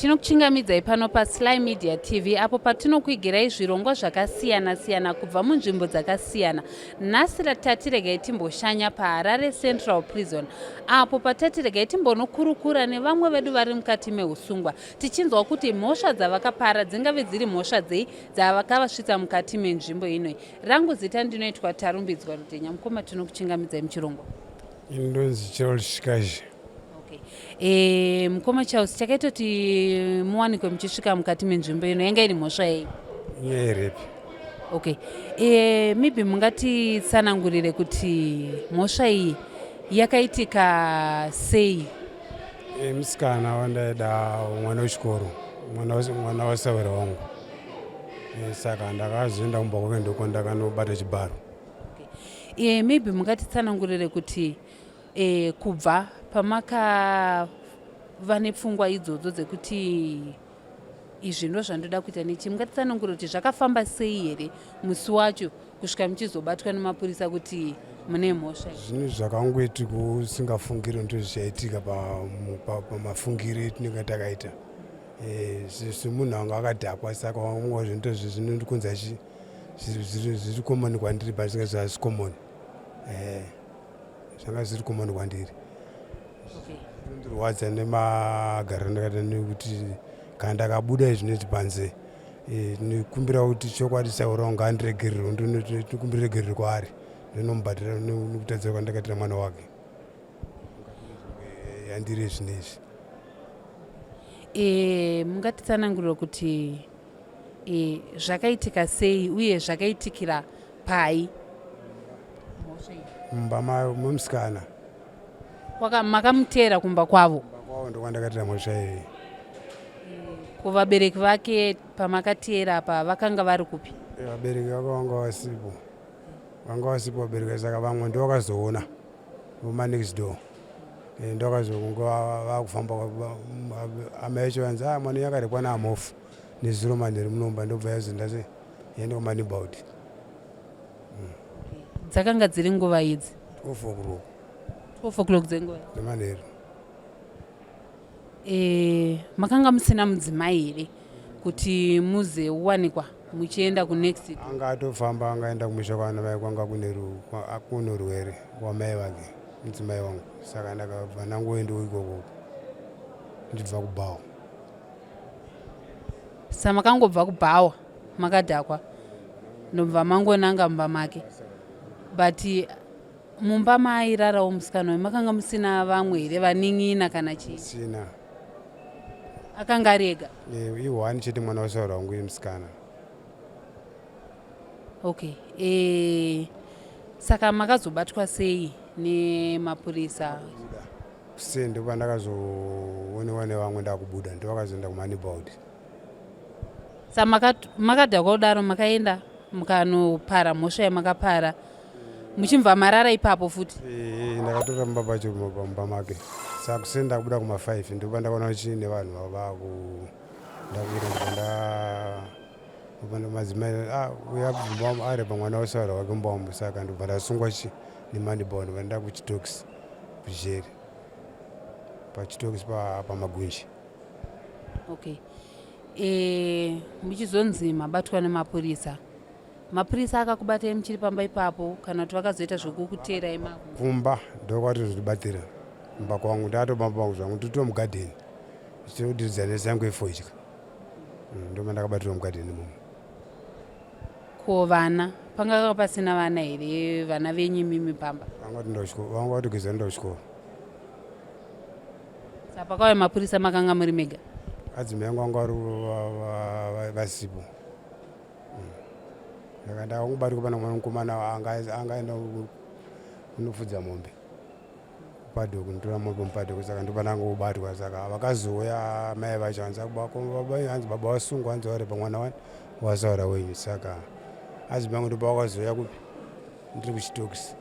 Tinokuchingamidzai pano paSly Media TV apo patinokuigirai zvirongwa zvakasiyana-siyana kubva munzvimbo dzakasiyana. Nhasi tati regai timboshanya paHarare Central Prison apo patati regai timbonokurukura nevamwe vedu vari mukati mehusungwa tichinzwa kuti mhosva dzavakapara dzingave dziri mhosva dzei dzavakavasvitsa mukati menzvimbo inoi. Rangu zita ndinoitwa Tarumbidzwa Rudhenya. Mukoma, tinokuchingamidzai muchirongwa. Ini ndonzi Charles Shikazhi. Okay. E, mukoma Charles, chakaita kuti muwanikwe muchisvika mukati menzvimbo ino yanga iri mhosva yei? Inyaya yerepi. Okay. E, maybe mungatitsanangurire kuti mhosva iyi yakaitika sei? E, musikana wandaida mwana wechikoro, mwana wasawira wangu. E, saka ndakazoenda kumba kwake ndoko ndakanobata chibharo. Okay. E, maybe mungatitsanangurire kuti e, kubva pamakava nepfungwa idzodzo dzekuti izvi ndo zvandoda kuita nechi, mungatitsanangurire kuti zvakafamba sei here musi wacho kusvika muchizobatwa nemapurisa kuti mune mhosva? Zvinhu zvakangoitika usingafungiri ndo zvichaitika pamafungiro etinenge takaita. E, semunhu anga akadhakwa, saka wangwa zvinhu zvinondikonza zviri common kwandiri, but zvinga zvasi common, zvanga zviri common kwandiri. Ndirwadza nemagariro ndakaita nekuti kana ndakabuda izvinoti panze, ndinokumbira kuti chokwadi saura ngaandiregerere, ndinokumbira regerero kwaari, ndinomubhadhara nekutadzira kwandakaitira mwana wake yandiri zvinezvi. E, mungatitsanangurira kuti e, zvakaitika sei uye zvakaitikira pai? Mumba memusikana. Makamuteera kumba kwavo? Kumba kwavo ndokwandakaitira mhosva iyi. Kuvabereki vake pamakateera apa vakanga vari kupi? Vabereki vake vanga vasipo, vanga vasipo vabereki, saka vamwe ndo vakazoona voma next door, ndo vakazokunge vakufamba. Amai vacho vanzi, "A, mwana yakarepwa naamofu nezuro manheru munomba." Ndobva yazoenda se yaenda kuMoneybound. Dzakanga dziri nguva idzi? 12 o'clock. 12 o'clock dzenguva? Dzemanheru. E, makanga musina mudzimai here kuti muze uwanikwa muchienda kunext? Anga atofamba, angaenda kumusha kwana mai, kwanga kune rwere wamai vake mudzimai wangu, saka ndakabva ndangoendawo ikoko ndibva kubhawa. Sa makangobva kubhawa makadhakwa ndobva mangonanga mumba make, but mumba maairarawo musikana uyu makanga musina vamwe here, vanin'ina kana chii? Sina. Akanga ari ega? I1 chete, mwana wasaura wangu yemusikana. Okay, e, saka makazobatwa sei nemapurisa? Se ndo pandakazoonewa nevamwe ndakubuda, ndo vakazoenda kuMoneybound. Sa makadhakwa kudaro makaenda mukanopara mhosva yamakapara, muchibva marara ipapo futi? Ndakatora mumba pacho, mumba make. Saka kuseni ndakubuda kuma5 ndo pandakaona chine vanhu vaku ndakuenda nda madzimai uya arepa mwana wasaura wake mumba umu, saka ndobva ndasungwa chi neMoneybound, ndobva kuchitokisi kujeri, pachitokisi paMagunji. Okay, e, muchizonzi mabatwa nemapurisa, mapurisa akakubatai muchiri pamba ipapo kana kuti vakazoita zvokukuteerai mako? Kumba ndokwatozvibatira, kumba kwangu ndatobamba pangu zvangu nditoo mugadheni ndichitodiridzana nesango efodya, ndoma ndakabatirwa mugadheni mumo. Ko vana, panga pasina vana here, vana venyu imimi pamba? Vanga vatogeza enda kuchikoro. Saka pakauya mapurisa makanga muri mega? Adzimai angu vanga vari vasipo. Saka ndakangobatirwa pana mwana mukomana angaenda kunofudza mombe mupadhoku, notora mombe mupadhoku, saka ndopandangobatwa. Saka vakazouya mai vacho, hanzi, "Baba," hanzi, "baba vasungwa, hanzi varepa mwana wani wasaura wenyu." Saka adzimai angu ndopavakazouya kupi ndiri kuchitokisi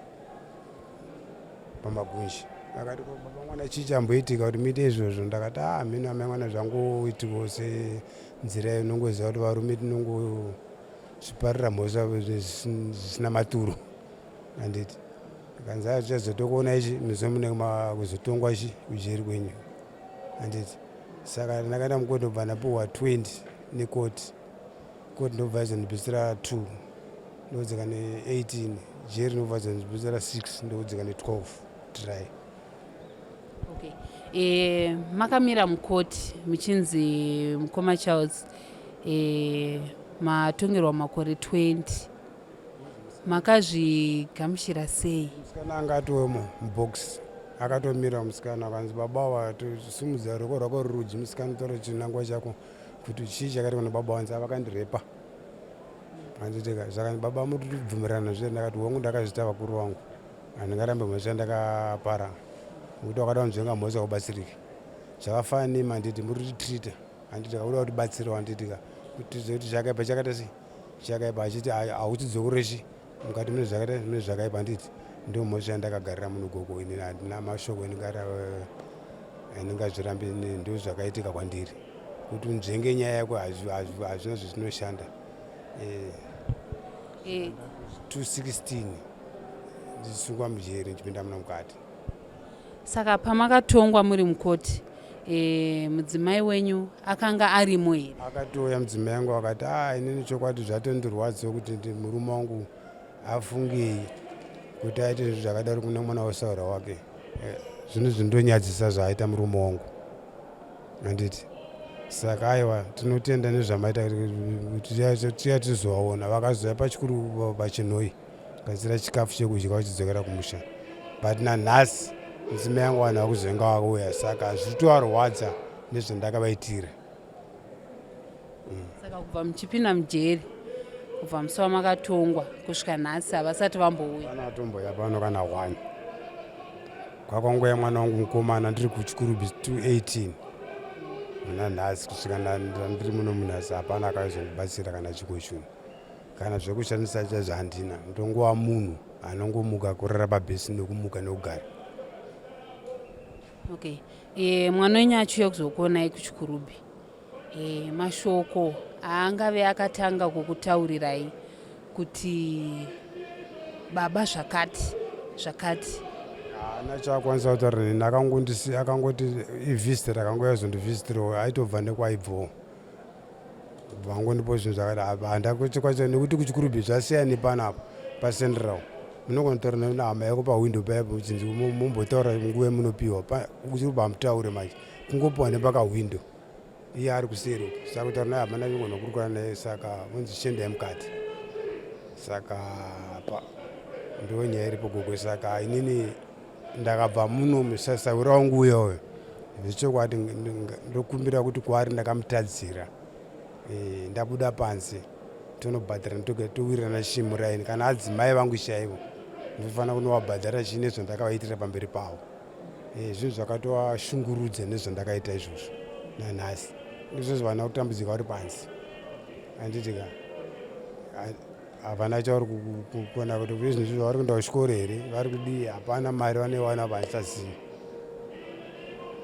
paMagunji, akati, "Ko baba mwana, chii chamboitika kuti muite izvozvo?" Ndakati, "A, mhino amai mwana, zvangoitikawo senzira inongoziva kuti varume tinongozviparira mhosva zvisina maturo, handiti?" Kanzi, "A, tichazotokuona ichi musi mune kuzotongwa ichi kujeri kwenyu, handiti?" Saka ndakaenda mukoti ndobva ndapuhwa 20 nekoti. Koti ndobva yazondibvisira 2 ndodzika ne18, jeri ndobva yazondibvisira 6 ndodzika ne12 dry. Okay. E, makamira mukoti muchinzi mukoma Charles e, matongerwa makore 20 makazvigamuchira sei? Musikana anga atowemo mubox akatomira musikana akanzi baba ava simudza ruoko rwako rurudyi musikana taura chinangwa chako kuti chii chakaitwa kuna baba vanzi avakandirepa handitika saka baba mutibvumirana zve ndakati hongu ndakazviita vakuru vangu handingarambe mhosva yandakapara nekuti wakada kunzvenga mhosva ubatsirike zvakafanana nemi handiti muri kutitreata handiti kauda kutibatsirawo handitika kuti kuti zvakaipa chakaita sei chakaipa achiti hautidzokorechi mukati mune zvakaita mune zvakaipa handiti ndo mhosva yandakagarira muno gogo ini handina mashoko andingazvirambi ndo zvakaitika kwandiri kuti unzvenge nyaya yako hazvina zvezvinoshanda 216 ndichisungwa mujeri ndichipinda muno mukati. Saka pamakatongwa muri mukoti e, mudzimai wenyu akanga arimo here? Akatouya mudzimai wangu akati a ah, inini chokwadi zvatondirwadza kuti murume wangu afungei kuti aite zvinhu zvakadaro kune mwana wesaura wake eh, zvinhu zvinondonyadzisa zvaaita murume wangu handiti saka aiwa tinotenda nezvamaita tiya tizovaona vakazouya pachikuru pachinhoi gadzira chikafu chekudya vachidzokera kumusha but nanhasi mudzimai yangu vanhu vakuzenga vakauya saka zvitovarwadza nezvandakavaitira mm. Saka kubva muchipinda mujeri kubva musi wamakatongwa kusvika nhasi havasati vambouya? Pana atomboya pano kana one kwakangoya mwana wangu mukomana ndiri kuchikurubi 218 muna nhasi kusvika ndiri muno munhasi hapana akaizondibatsira kana chiko chunhu kana zvekushandisa chaizvo handina ndongova munhu anongomuka kurara pabhesi nekumuka nekugara. Okay e, mwana wenyu achiuya kuzokuonai kuchikurubi e, mashoko aangave akatanga kukutaurirai kuti baba zvakati zvakati? Haana chaakwanisa kutaura neni akangondisi akangoti ivhisitor akangouya kuzondivhisitirwo aitobva nekwaibvawo vangondipo zvinhu zvakati apa handakuchikwanisa nekuti kuchikurubhi zvasiyana nepanapa pacentral munogona kutaura nehama yako pahwindo paya muchinzi mumbotaura nguva yamunopiwa kuchikurubhi hamutaure manje kungopiwa nepakahwindo iye ari kuseri uku saka kutaura naye hapana chigona kurukura naye saka vonzi chiendai mukati saka pa ndo nyaya iripo gogo saka inini ndakabva muno musasawira wangu uya uyo zvechokwadi ndokumbira kuti kwaari ndakamutadzira e, ndabuda panze tonobhadhara towirirana chii muraini kana adzimai vangu chaivo ndofanira kunovabhadhara chii nezvandakavaitira pamberi pavo e, zvinhu zvakatoashungurudza nezvandakaita izvozvo nanhasi izvozvo vana kutambudzika vari panze handitika Havana chavari kukona kuti zvinhu izvi vari kuenda kuchikoro here vari kudii hapana mari vanoiwana vandisazivi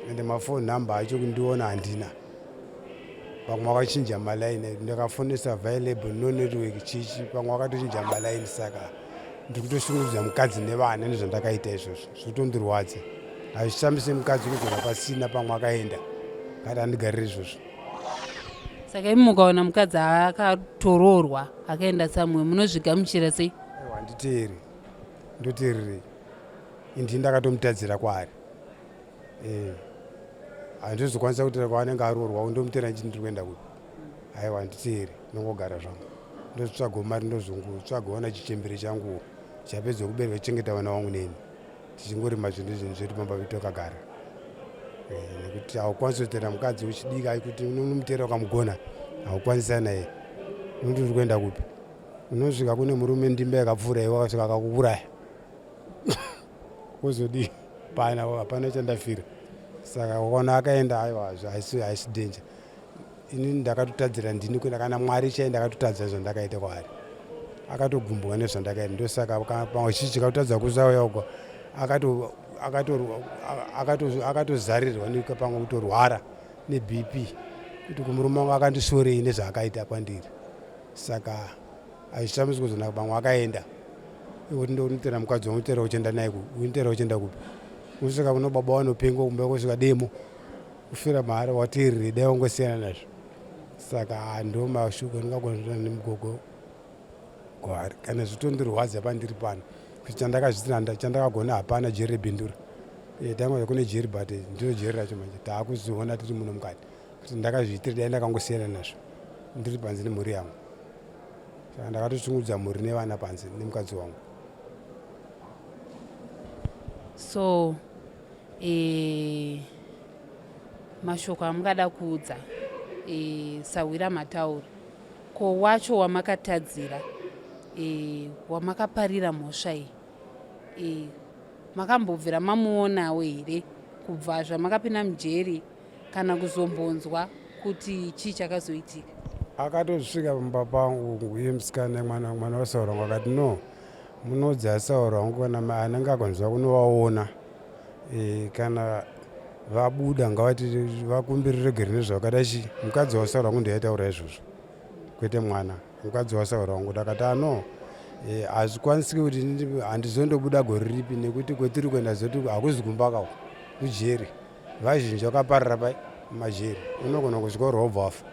ende mafoni number acho kundiona handina pamwe vakachinja malaini ndakafonesa available no network chichi pamwe vakatochinja malaini saka ndiri kutoshungurudza mukadzi nevana nezvandakaita izvozvo zvotondirwadza hazvishambise mukadzi kudzoka pasina pamwe akaenda kati andigarire izvozvo. Saka imi mukaona mukadzi akatoroorwa akaenda somewhere munozvigamuchira sei? Aiwa handiteeri ndoteererei indii ndakatomutadzira kwaari eh, handizokwanisa kuteera kwaanenge aroorwa ndomuteera ndichiti ndiri kuenda kupi aiwa handiteeri ndongogara zvangu ndotsvago mari ndozongotsvaga ona chichembere changuwo chapedza kubereka chengeta vana vangu neni tichingorima zvinhu zvinhu zvedu pamba pedu takagara eh, nekuti haukwanisi kutera mukadzi wechidiki kuti unomutera ukamugona haukwanisa naye unoti uri kuenda kupi unosvika kune murume ndimba yakapfuura iwe akasvika akakuuraya wozodii pana hapana chandafira saka ukaona akaenda aiwa haisi danger Ini ndakatotadzira ndini kuenda kana Mwari chaiye ndakatotadza zvandakaita kwaari akatogumbuka nezvandakaita ndosaka pamwe chii chikatotadza kusauya uko akatozarirwa pamwe kutorwara nebp kuti kumurume wangu akandisorei nezvaakaita kwandiri saka hazvishamisi kuzonaka pamwe akaenda ikuti ndonotera mukadzi wangu tera uchienda naye kupi unotera uchienda kupi unosvika kuno baba vanopenga kumba kusvika demo. Kufira mahara wateererei dai wangosiyana nazvo. Saka ndo mashoko andingagona nemugogo kwaari. Kana zvitondirwadza pandiri pano kuti chandakazviitira chandakagona hapana jeri rebindura. Eh, tanga kune jeri but ndiro jeri racho manje taakuziona tiri muno mukati kuti ndakazviitira dai ndakangosiyana nazvo ndiri panze nemhuri yangu. Saka ndakatochungudza mhuri nevana panze nemukadzi wangu. So e, mashoko amungada kuudza e, sahwira mataura ko wacho wamakatadzira e, wamakaparira mhosva iyi e, makambobvira mamuonawo here kubva zvamakapinda mujeri kana kuzombonzwa kuti chii chakazoitika? Akatosvika pamba pangu uye musikana mwana mwana wasauro wangu akati no munoudza asauro wangu kana anenge akonzwa kunovaona e, kana vabuda ngavati vakumbire regere nezvavakada chi mukadzi wasauro wangu ndiyaitaura izvozvo kwete mwana mukadzi wasauro wangu ndakati ano e, hazvikwanisiki kuti handizondobuda gore ripi nekuti kwetiri kuenda zoti hakuzi kumba kako kujeri Vazhinji vakaparira pai mumajeri unogona kusvika uri wobva wafa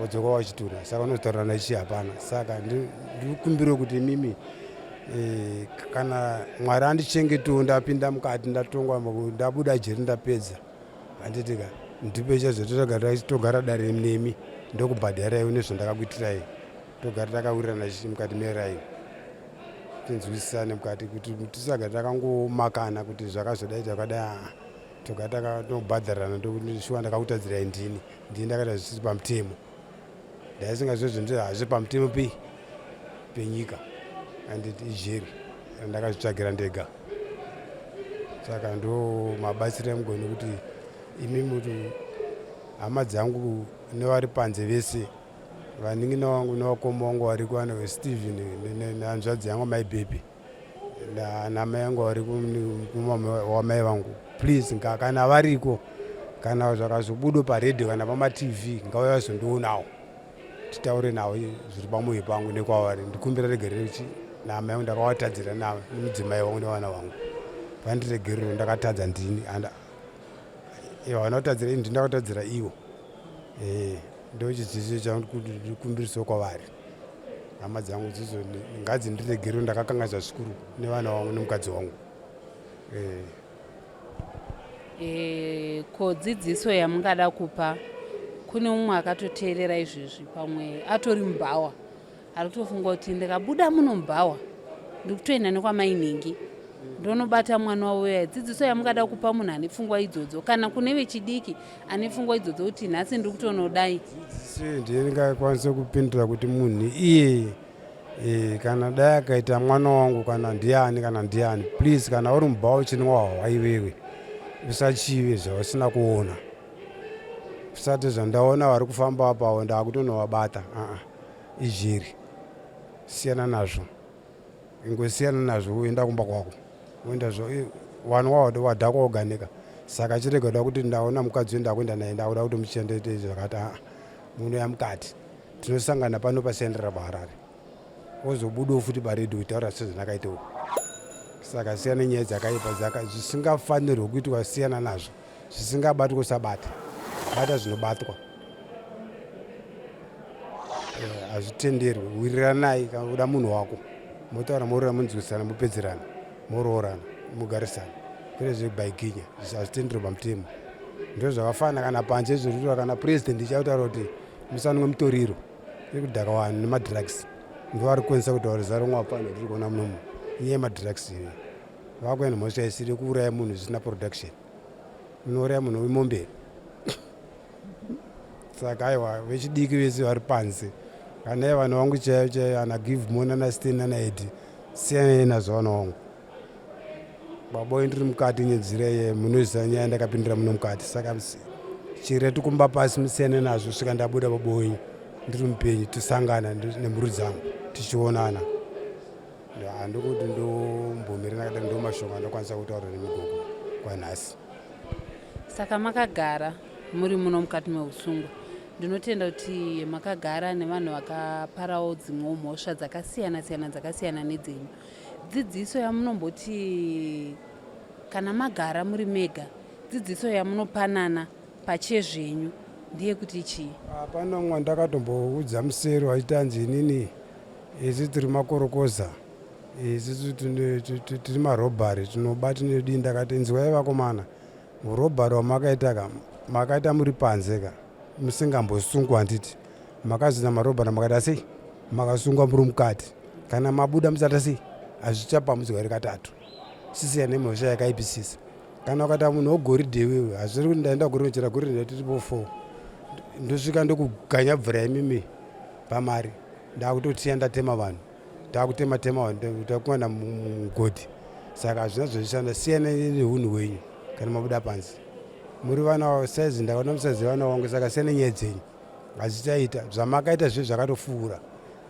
wodzoka wachitura saka unozotaura naichi hapana saka ndikumbire kuti imimi e, kana mwari andichengetewo ndapinda mukati ndatongwa ndabuda jeri ndapedza handiti ka ndipe chazo togara dare nemi ndokubhadharaiwo nezvandakakuitirai togara takawirirana mukati meraini tinzwisisane mukati kuti tisagara takangomakana kuti zvakazodai zvakadai Toga takatobhadharana ndokuti shuwa ndakakutadzirai ndini ndini ndakaita zvisiri pamutemo ndaisingazive zvinhu hazvisi pamutemo pi penyika and ijeri ndakazvitsvagira ndega saka ndo mabatsiro emugoni kuti imi muti hama dzangu nevari panze vese vanin'ina vangu nevakoma vangu variko ana steven nehanzvadzi yangu mai baby namai vangu vari wamai vangu please kana variko kana zvakazobudo paredhiyo kana pamatv ngauya vazondionawo titaure navo zviri pamwoyo pangu nekwavari ndikumbira regerero chi naamai vangu ndakavatadzira nemudzimai wangu nevana vangu vandiregerero ndakatadza ndini vana kutadzira ini ndakatadzira ivo eh, ndochidzidzo changu kuti ndikumbiriso kwavari hama dzangu dzidzo ngadzindiregerwe ndakakanganisa zvikuru nevana vangu nemukadzi wangu eh. Eh, ko dzidziso yamungada kupa kune umwe akatoteerera izvezvi pamwe atori mubhawa ari kutofunga kuti ndikabuda muno mubhawa ndikutoenda nekwamainhingi ndonobata mwana wavo uya dzidziso yamungada kupa munhu ane pfungwa idzodzo kana kune vechidiki ane pfungwa idzodzo kuti nhasi ndiri kutonodai dzidziso ndiye ndingakwanisa kupindura kuti munhu iye e, kana dai akaita mwana wangu kana ndiani kana ndiani please kana uri mubhawa uchinwa hwahwa iwewe usachive zvausina kuona usati zvandaona vari kufamba apawo ndakutonovabata aa ijeri siyana nazvo ingosiyana nazvo woenda kumba kwako woenda zvo wanwa wadhakwa woganika saka chirega kuda kuti ndaona mukadzi uyu ndakuenda naye ndakuda kuti muchendete zvakati aa munouya mukati tinosangana pano pasendera paharare wozobudawo futi paredhiyo kutaura sezvandakaitawo saka siyana nyaya dzakaipa dzaka zvisingafanirwe kuitwa siyana nazvo zvisingabatwi usabata bata zvinobatwa eh, hazvitenderwi wiriranai kana kuda munhu wako motaura morora munzwisana mopedzerana moroorana mogarisana kwete zvebaiginya hazvitenderwi pamutemo ndo zvakafanana kana panze zvirikutora kana president ichakutaura kuti musanwe mutoriro iri kudhaka vanhu nemadrugs ndo vari kukwanisa kutaura zaro mwapano tiri kuona munomu inyaya yemadrugs iyo vakuenda mhosva isiri kuuraya munhu zvisina production unouraya munhu wemombe saka aiwa vechidiki vese vari panze kana vana vangu chaiyo chaiyo ana give more nana stan nana edi siyanai nazvo vana vangu baba ndiri mukati nenzira iye munoziva nyaya ndakapindira muno mukati saka chireti kumba pasi musiyane nazvo svika ndabuda baba wenyu ndiri mupenyu tisangana nemhuri dzangu tichionana handikuti ndombomira ndakadai ndo mashoko andokwanisa kutaura nemigogo kwanhasi saka makagara muri muno mukati meusungwa ndinotenda kuti makagara nevanhu vakaparawo dzimwewo mhosva dzakasiyana siyana dzakasiyana nedzenyu dzidziso yamunomboti kana magara muri mega dzidziso yamunopanana pachezvenyu ndeyekuti chii? Hapana mumwe wandakatomboudza musero achiti anzi inini isu tiri makorokoza isusu tiri marobhari tinoba tinodii ndakati inzwai vakomana urobhari hwamakaita ka makaita muri panze ka musingambosungwa handiti makazoita marobhari makaita sei makasungwa muri mukati kana mabuda musata sei hazvichapamudzwa here katatu sisiya nemhosva yakaipisisa kana ukaita munhu wegoridhe iwewe hazviri kuti ndaenda goridhe chera goridhe tiripo four ndosvika ndokuganya bvura imimi pamari ndakutotiya ndatema vanhu takutema tema vanhu takuwana mugodhi saka hazvina zvozvishanda siyana nehunhu hwenyu kana mabuda panze muri vana saizi ndakaona musaizi vana wangu saka siyana nyaya dzenyu hazvichaita zvamakaita zve zvakatofuura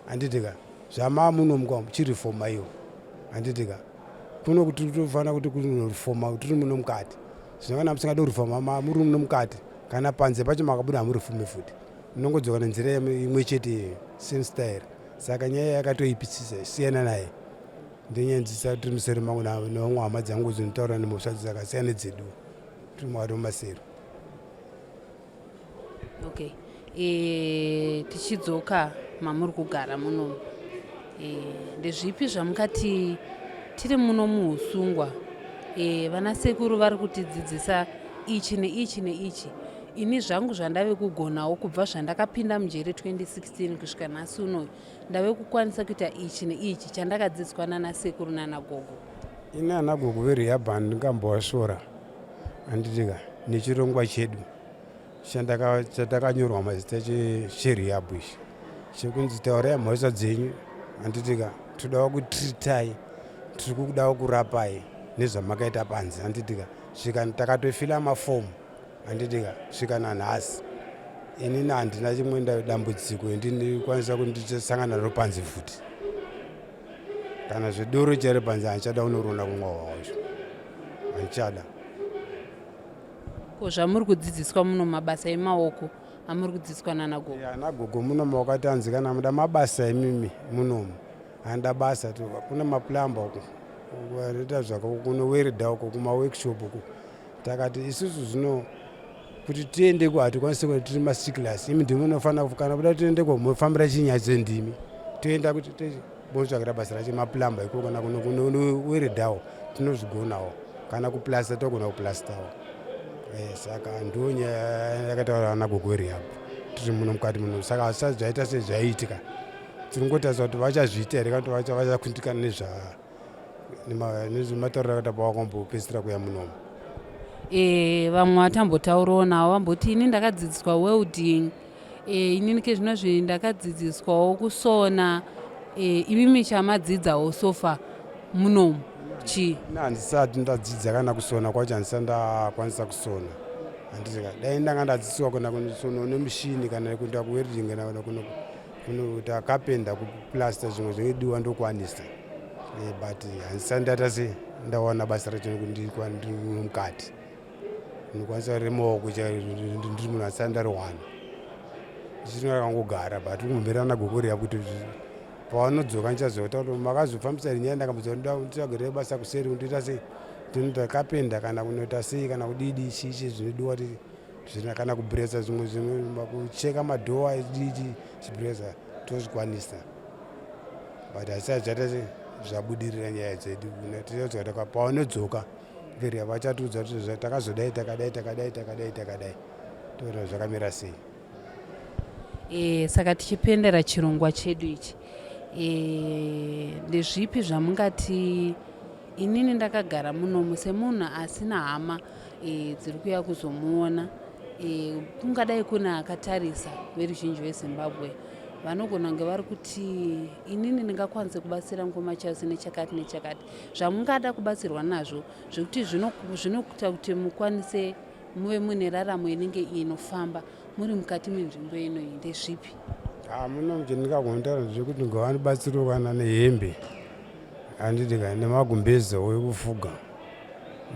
handitika zvamaa munomuka chirifoma iyo handitika kuno kuti tofanira kuti kunorifoma tiri muno mukati zvino kana musingade kurifoma muri muno mukati kana panze pacho makabuda hamurifumi futi munongodzoka nenzira imwe chete iyoyo same style saka nyaya yakatoipisisa siyana naye ndinyanzisa tiri museri mangu nevamwe hama dzangu dzinotaura nemhosva dzakasiyana nedzedu tiri mukati memasero okay e, tichidzoka mamuri kugara muno e, ndezvipi zvamukati tiri muno muusungwa e, vana sekuru vari kutidzidzisa ichi neichi neichi ini zvangu zvandave kugonawo kubva zvandakapinda mujeri 2016 kusvika nhasi unoyu ndave kukwanisa kuita ichi neichi chandakadzidziswa nana sekuru nana gogo ini ana gogo verehab handingambovasvora handitika nechirongwa chedu chatakanyorwa mazita cherehab ichi chekunzi taurai mhosva dzenyu handitika todawo kutritai tiri kudawo kurapai nezvamakaita panze handitika svika takatofila mafomu handitika svika nanhasi inini handina chimwe dambudziko ndikwanisa kuti ndichisangana naro panze futi kana zvedoro chairo panze handichada unorona kumwa wacho handichada ko zvamuri kudzidziswa muno mabasa emaoko amuri kudzidziswa nana gogo ana gogo munomu wakati anzi kana muda mabasa imimi munomu handa basa kune maplamba uko vanoita zvako kunowereda uko kumaworkshop uko takati isusu zvino kuti tiendeko hatikwanisi kuenda tiri masiclas imi ndimi munofanira kana kuda tiendeko mofambira chinyatso ndimi toenda kuti botsvakira basa racho maplamba ikoko kana kunoweredhawo tinozvigonawo kana kuplasta togona kuplastawo eh, saka ndo nyaya yakataura ana gogo rehab tiri muno mukati muno saka hazvisati zvaita sezvaiitika tiri kungotarisa kuti vachazviita here kana kuti vachakundikana nezva nezvematauriro akaita pawakambopedzisira kuya munomu e, vamwe vatambotaurawo navo vamboti ini ndakadzidziswa welding e, inini ke zvinozvi ndakadzidziswawo kusona e, imimi chamadzidzawo sofa munomu chii handisati ndadzidza kana kusona kwacho handisati ndakwanisa kusona handisika dai ndanga ndadzidziswa kana kusonawo nemushini kana kuenda kuwelding kana kunoita kapenda kuplasta zvimwe zvinodiwa ndokwanisa eh, but handisati ndaita se ndawana basa racho ndiri mukati ndinokwanisa remaoko ndiri munhu asati ndariwana ndichiri rakangogara but kumbomirana gogo riya kuti pavanodzoka ndichazoita kuti makazofambisa here nyaya ndakambodza nditsvagire basa kuseri kundoita sei ndinoita kapenda kana kunoita sei kana kudidi chichi zvinodiwa kuti zvina kana kubhuresa zvimwe zvimwe kucheka madhowa didi chibhuresa tozvikwanisa but asati zvaita sei zvabudirira nyaya dzedu tichadzoka pavanodzoka Veria vachatiudza kuti takazodai takadai takadai takadai takadai toona zvakamira sei. E, saka tichipendera chirongwa chedu ichi e, ndezvipi zvamungati inini ndakagara munomu semunhu asina hama e, dziri kuya kuzomuona e, kungadai kune akatarisa veruzhinji vezimbabwe vanogona kunge vari kuti inini ndingakwanise kubatsira mukoma Charles nechakati nechakati zvamungada kubatsirwa nazvo zvekuti zvinokuita kuti mukwanise muve muine raramo inenge inofamba muri mukati menzvimbo inoyi ndezvipi hamuna chandingagona zvekuti ngavanibatsirwe kana nehembe handiti ka nemagumbeze ekufuga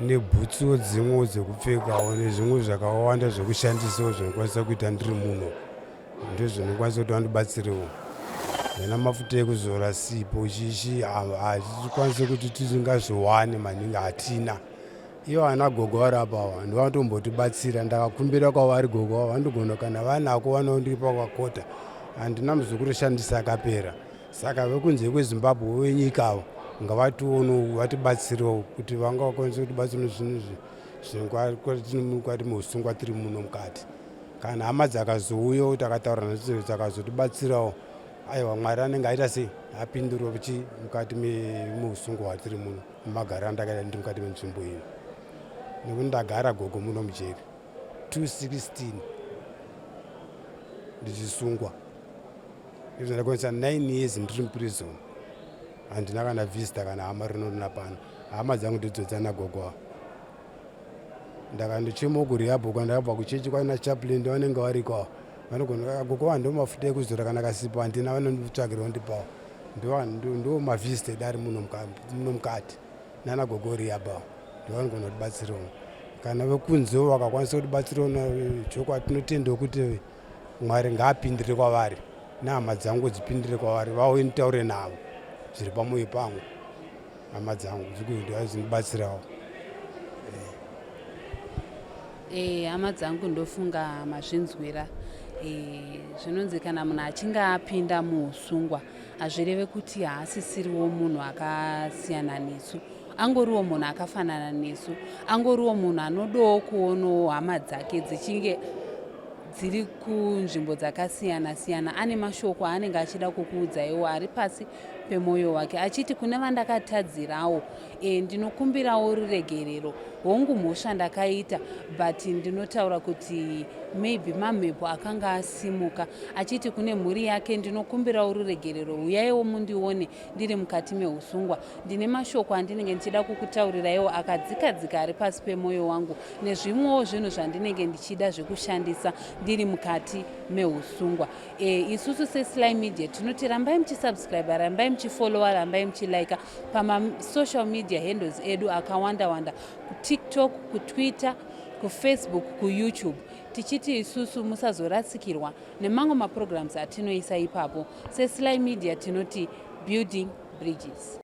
nebhutsuwo dzimwewo dzekupfekawo nezvimwe zvakawanda zvekushandisawo zvinokwanisa kuita ndiri muno ndozvinokwanisa kuti vandibatsirewo zvana mafuta ekuzora sipo chichi hatikwanise kuti tingazviwane maningi hatina Ivo ana gogo vari apa ava ndovanotombotibatsira. Ndakakumbira kwavari gogo ava vanogona kana vanako vanondipa kwakota. Handina muzukuru shandisa akapera. Saka vekunze kweZimbabwe venyika avo ngavationewo vatibatsirewo kuti vanga vakwanise kutibatsira nezvinhu izvi zvinkwati muusungwa tiri muno mukati. Kana hama dzakazouyawo takataura nadzo dzakazotibatsirawo aiwa Mwari anenge aita sei apindura chi mukati meusungwa hwatiri muno magariro andakaita ndiri mukati menzvimbo ino nekuti ndagara gogo muno mujeri 216 ndichisungwa izvo ndakwanisa 9 years ndiri muprison handina kana visitor kana hama rinorina pano hama dzangu ndidzo dzana gogo ava ndakandochemawo kurehab kwandakabva kuchechi kwana chaplain ndovanenge variko ava vanogona gogo vanhu ndomafuta ekuzora kana kasipo handina vanonditsvagira vondipawo ndo mavisita edu ari muno mukati nana gogo rehab ava ndovanogona kutibatsirawo kana vekunzewo vakakwanisa kutibatsirawo chokwadi tinotendawo kuti Mwari ngaapindire kwavari nehama dzangu dzipindire kwavari vauye nditaure navo zviri pamwoyo pangu hama dzangu dzikuzindibatsirawo. Eh, hama dzangu ndofunga mazvinzwira eh, zvinonzi kana munhu achinge apinda muusungwa hazvireve kuti haasisiriwo munhu akasiyana nesu angoriwo munhu akafanana nesu angoriwo munhu anodawo kuonawo hama dzake dzichinge dziri kunzvimbo dzakasiyana siyana ane mashoko aanenge achida kukuudzaiwo ari pasi pemwoyo wake achiti kune vandakatadzirawo e, ndinokumbirawo ruregerero hongu mhosva ndakaita but ndinotaura kuti maybe mamhepo akanga asimuka achiti kune mhuri yake ndinokumbirawo ruregerero huyaiwo mundione ndiri mukati mehusungwa ndine mashoko andinenge ndichida kukutauriraiwo akadzikadzika ari pasi pemwoyo wangu nezvimwewo zvinhu zvandinenge ndichida zvekushandisa ndiri mukati mehusungwa e, isusu sesly media tinoti rambai muchisubscribe rambai muchifollowa rambai muchilika pamasocial media handles edu akawanda wanda kutiktok kutwitter kufacebook kuyoutube tichiti isusu musazorasikirwa nemamwe maprograms atinoisa ipapo sesly media tinoti building bridges.